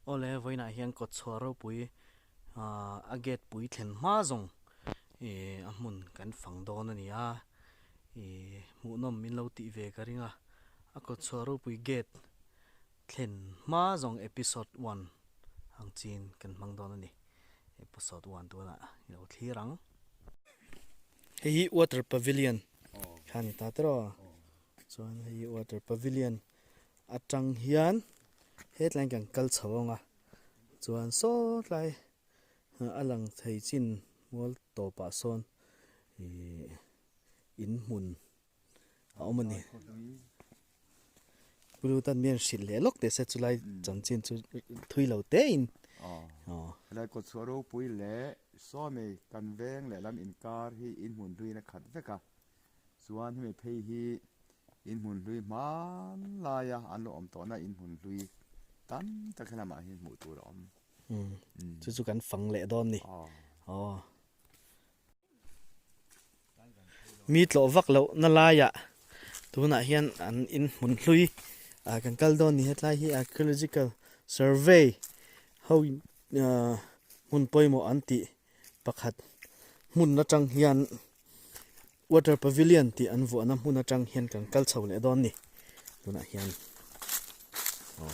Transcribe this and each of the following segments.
Awle vawiinah hian kawtchhuah ropui ahh a gate pui thlen hma zawng ihh a hmun kan fang dawn a ni a ihh hmuhnawm min lo tih ve ka ring a a kawtchhuah ropui gate thlen hma zawng episode one ang chin kan hmang dawn a ni episode one tunah i lo thlir ang. Hei hi water pavilion kha a ni ta tawh a chuan hei hi water pavilion atang hian hetlai kan kal chho ang a chuan saw tlai a lang thei chin mual tawpah sawn ihh in hmun a awm a ni Pulutan mian hrilh leh lawk teh se chulai chanchin chu thui lo te in aw helai kawtchhuah ropui leh sawmei kan veng leh lam inkar hi inhmun hluiin a khat vek a chuan hemi phei hi Inhmun hlui hmanlaia an lo awm tawhna inhmun hlui tam tak he lamah hian hmuh tur a awm. Chu chu kan fang leh dawn ni. Aw. Mi tlawh vak loh na laiah tunah hian an inhmun hlui ah kan kal dawn ni. Hetlai hi archaeological survey ho hmun pawimawh an tih pakhat hmun atang hian Water Pavilion tih an vuahna hmun atang hian kan kal chho leh dawn ni tunah hian aw.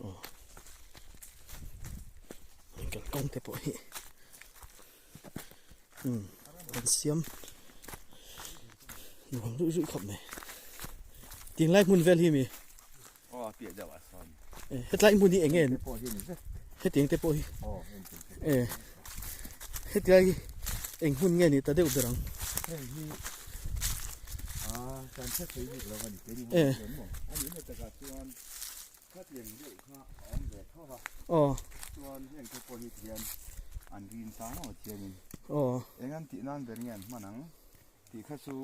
Aw kan kawng te pawh hi umm an siam nuam ruih ruih khawp mai tinglai hmun vel hi mi. Aw a piah deuh ah sawn. Eh hetlai hmun hi eng nge hetiang te pawh hi eh hetlai hi eng hmun nge ni ta deuh ber ang. Heng hi a kan hre thei bik lo a ni keini eh a nih na takah chuan khatiang deuh kha a awm ve tho va aw chuan heng te pawh hi tihian an rin tang ngawt hianin aw eng an tih nan ber nge an hman ang tih kha chu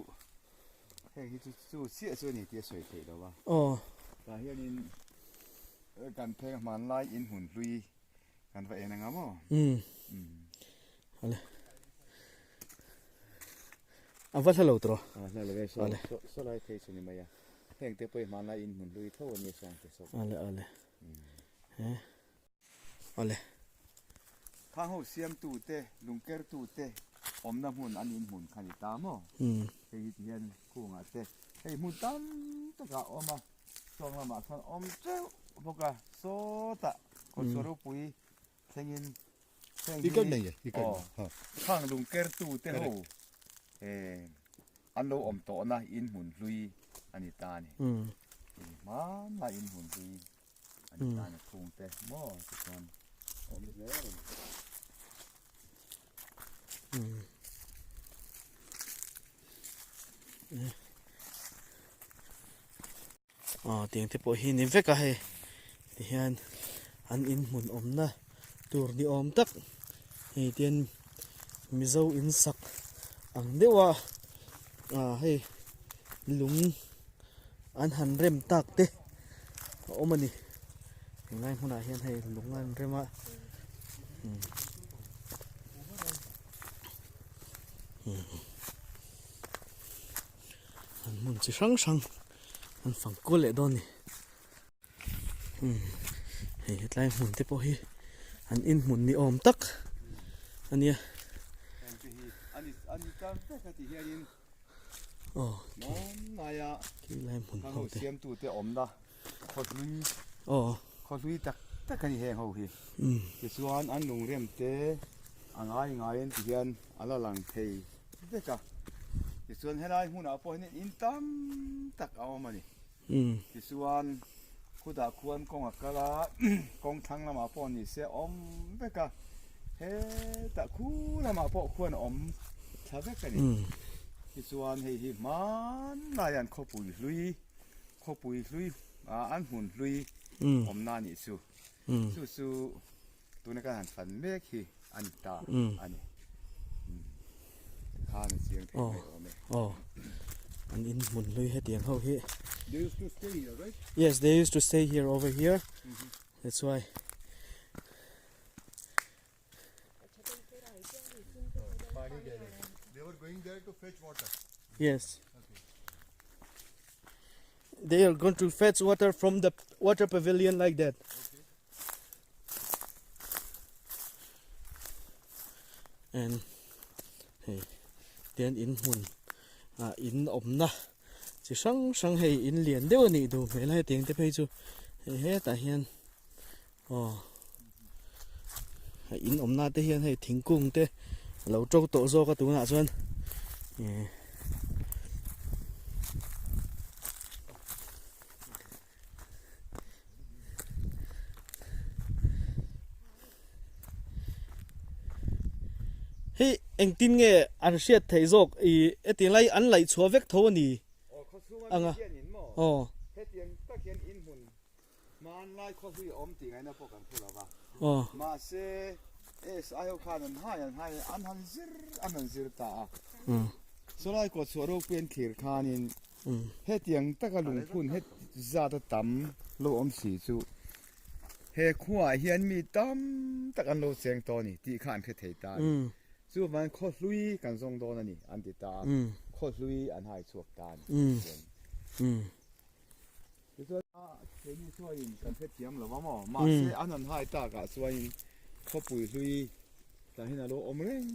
Heng hi chu chu chiah chu a ni tih a sawi theih lo a. Aw. Tah hianin kan pheng hmanlai in hmun hlui kan va en anga maw? Umm. Ale. A va hla lo tawh. A hla lo e saw saw lai phei chu ni mai a. Heng te pawh hi hmanlai in hmun hlui tho a nia sawng te saw. Ale ale. He. Awle. Khang ho siamtute, lungkertute awmna hmun an inhmun kha ni ta maw? Hei hi ti hian kungah te hei hmun tam takah a awm a, chuang lamah chuan awm teuh bawk a, sawtah kawtchhuah ropui thlengin heng hi aw khang lungkertute ho an lo awm tawhna inhmun hlui a ni ta a ni. Hmanlai inhmun hlui. An tan a khung te maw tichuan awm hle a ni. Aw tiang te pawh hi ni vek a hei tihian an in hmun awmna tur ni awm tak hei tian mizo in sak ang deuh a ah hei lung an han rem tak te a awm a ni helai hmunah hian hei lung an rem a an hmun chi hrang hrang an fang kual leh dawn a ni hei hetlai hmun te pawh hi an inhmun ni awm tak a nia. Aw khi lai hmun ho te. Siamtute awmna khawhlui aw khawhlui tak tak a ni heng ho hi. Tichuan an lungrem te a ngai ngaiin ti hian a la lang thei vek a. Tichuan helai hmunah pawh hian in tam tak a awm a ni. Tichuan khutah khuan kawng a kal a, kawng thlang lamah pawh ni se a awm vek a, hetah khu lamah pawh khuan a awm thla vek a ni. Tichuan hei hi hmanlai an khawpui hlui, khawpui hlui an hmun hlui awmna a nih chu. Chu chu tuna kan han fan mek hi a ni ta a ni. Khan a chiang thei mai awm e. Aw an in hmun hlui hetiang ho hi. They used to stay here, right? Yes, they used to stay here over here. That's why. They were going there to fetch water. Yes. Okay. They are going to fetch water from the water pavilion like that. And hei tian in hmun ah in awmna chi hrang hrang hei in lian deuh a nih duh hmel a hetiang te phei chu hei hetah hian aw in awmna te hian hei thingkung te a lo to tawh zawk a tunah chuan eh Hei engtin nge an hriat theih zawk i hetiang lai an laih chhuah vek tho a ni ang a aw. Hetiang tak hian in hmun hmanlai khawhlui a awm tih ngaihna pawh kan hre lo va. Mahse SI ho khan an hai an hai an han zir an han zir ta a. Sawlai kawtchhuah ropui an thlir khanin Hetiang taka lungphun het zat a tam lo awm si chu he khuaah hian mi tam tak an lo cheng tawh a ni tih kha an hre thei ta a ni. Chuvangin khaw hlui kan zawng dawn a ni an ti ta a, khaw hlui an hai chhuak ta a ni. Tichuan keini chuanin kan hrethiam lo va maw? Mahse an han hai takah chuanin khawpui hlui tah hian a lo awm reng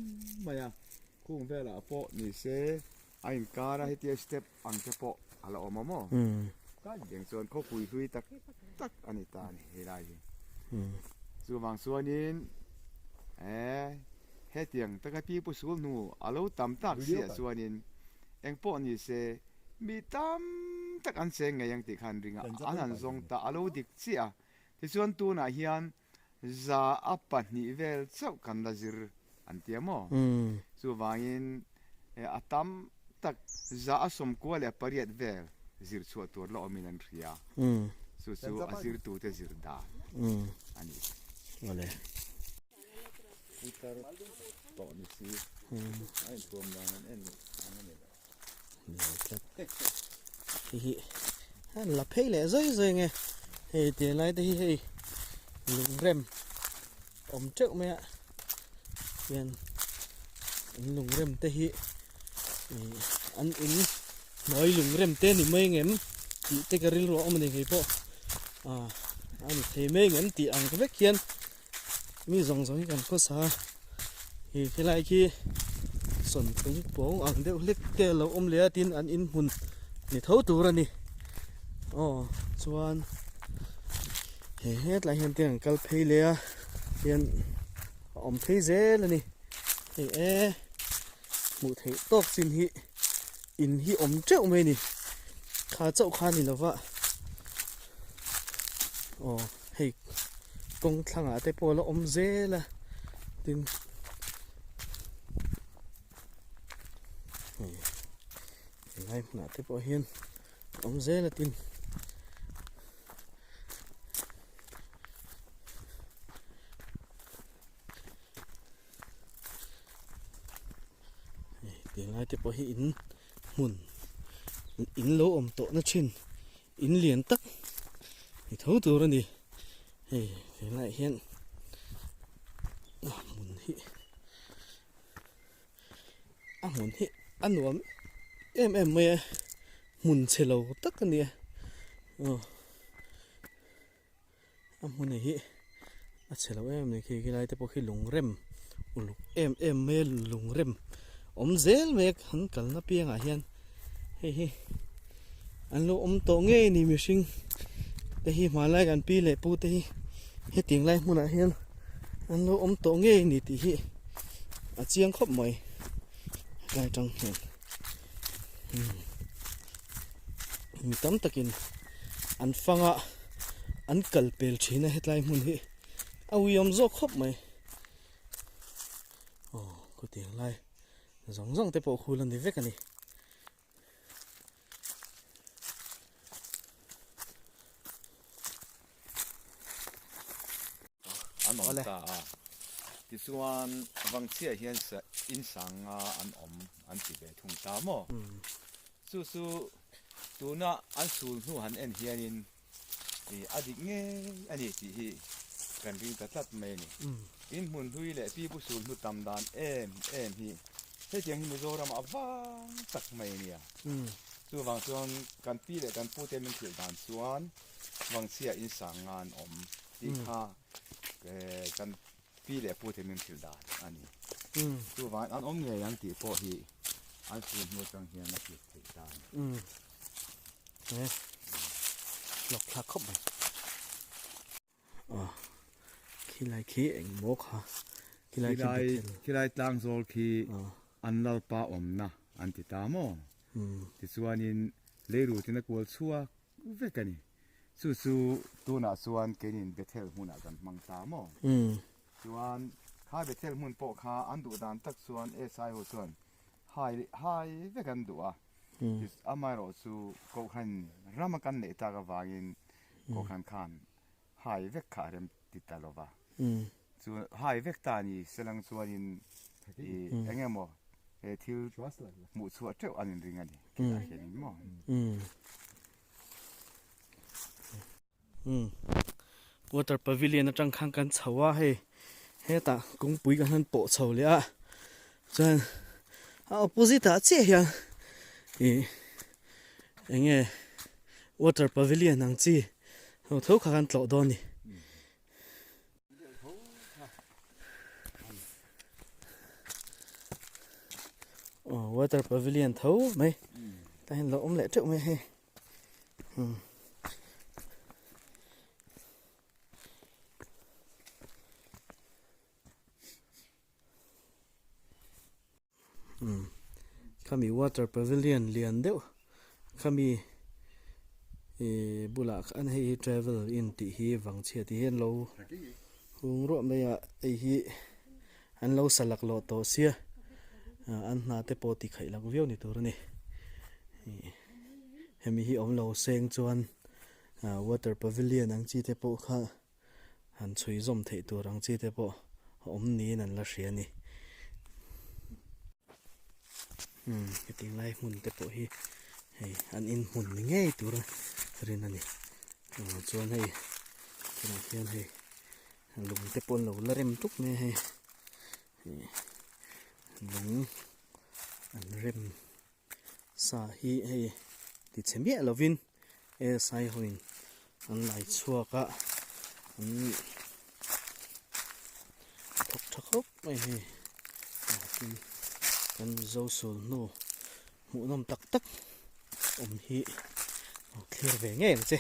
mai a, khung velah pawh ni se A inkar a hetia step ang te pawh a la awm a maw? Eng chuan khawpui hlui tak tak a ni ta a ni helai hi. Chuvang chuanin eh hetiang taka pi pu sul hnu a lo tam tak siah chuanin eng pawh ni se mi tam tak an cheng ngei ang tih kha an ring a, an han zawng ta a lo dik chiah a. Tichuan tunah hian 2% vel chauh kan la zir an ti a maw? Chuvangin a tam tak 98 vel zir chhuah tur la awmin an hria. Chu chu a zirtute zir dan a ni. Putar tawh ni si a intuam dan an en ang a ni lo. Hei hi an la phei leh zai zai nge hei ti lai te hi hei lungrem awm teuh mai a hian in lungrem te hi ih an in hnuai lungrem te ni mai ngem tih te ka rilru a awm a ni ngei pawh ah a ni thei mai ngem tih ang vek hian. Mi zawng zawng hi kan khawsa a, he helai khi sawntlung pawng ang deuh hlek te a lo awm leh a tin an inhmun ni tho tur a ni aw chuan he hetlai hian te an kal phei leh a hian a awm phei zel a ni hei e hmuh theih tawk chin hi in hi awm teuh mai a ni kha chauh kha a ni lova aw hei kawng thlangah te pawh a la awm zel a tin hei helai hmunah te pawh hian a awm zel a tin hei tiang lai te pawh hi in hmun in lo awm tawh na thin in lian tak ni tho tur a ni hei helaiah hian a hmun hi a hmun hi a nuam em em mai a hmun chhe lo tak a ni a aw a hmun hi a chhe lo em mai khi khilai te pawh khi lungrem uluk em em mai a lungrem awm zel mai a an kalna piangah hian hei hi an lo awm tawh ngei ni mihring te hi hmanlai kan pi leh pu te hi hetiang lai hmunah hian an lo awm tawh ngei ni tih hi a chiang khawp mai helai atang hian mi tam takin an fang a an kal pel thin a hetlai hmun hi a uiawm zawk khawp mai aw khutiang lai zawng zawng te pawh hul a ni vek a ni. An awm ta a tichuan Vangchhia hian in sanga an awm an ti ve thung ta maw? Chu chu tuna an sul hnu han en hianin a dik ngei a ni tih hi kan ring ta tlat mai a ni. In hmun hlui leh pipu sul hnu tam dan em em hi hetiang hi Mizoram a vang tak mai a nia. Chuvang chuan kan pi leh kan pute min hrilh dan chuan Vangchhia in sang nga an awm tih kha kan pi leh pute min hrilh dan a ni. Chuvangin an awm ngei ang tih pawh hi an fur hnu atang hian a hriat theih ta a ni. Hlawk thlak khawp mai. Khilai khi eng maw kha khilai khi Bethel khilai tlang zawl khi an lalpa awmna an ti ta maw tichuanin leiru tin a kual chhuak vek a ni chu chu tunah chuan keinin Bethel hmunah kan hmang ta maw chuan kha Bethel hmun pawh kha an duh dan tak chuan SI ho chuan hai hai vek an duh a amaherawh chu kohhran rama kan neih tak avangin Kohhran khan hai vek kha a rem ti ta lo va. Chu hai vek ta ni selang chuanin i eng emaw he thil hmuh chhuah teuh an inring a ni tih ah hianin maw. Water pavilion atang khan kan chho a hei hetah kawngpui kan han pawh chho leh a chuan a opposite ah chiah hian ih eng nge water pavilion ang chi ho tho kha kan tlawh dawn a ni. Aw water pavilion tho mai tah hian lo awm leh teuh mai a hei. Khami water pavilion lian deuh khami ih bulah khan hei hi travel in tih hi vangchhia tih hi an lo hung ruah mai a hei hi an lo sa laklawh tawh sia an hna te pawh ti khaih lak viau ni tur a ni ih hemi hi awm lo seng chuan water pavilion ang chi te pawh kha. Han chhui zawm theih tur ang chi te pawh a awm niin an la hria a ni. Umm hetiang lai hmun te pawh hi hei an inhmun ni ngei tura rin a ni. Aw chuan hei tunah hian hei lung te pawh an lo la rem tuk mai a hei ih lung an rem sa hi hei ti chhe miah lovin ASI hoin an lai chhuak a an thawk tha khawp mai hei tin kan Mizo sul hnu hmuhnawm tak tak awm hi lo thlir ve ngei ang che.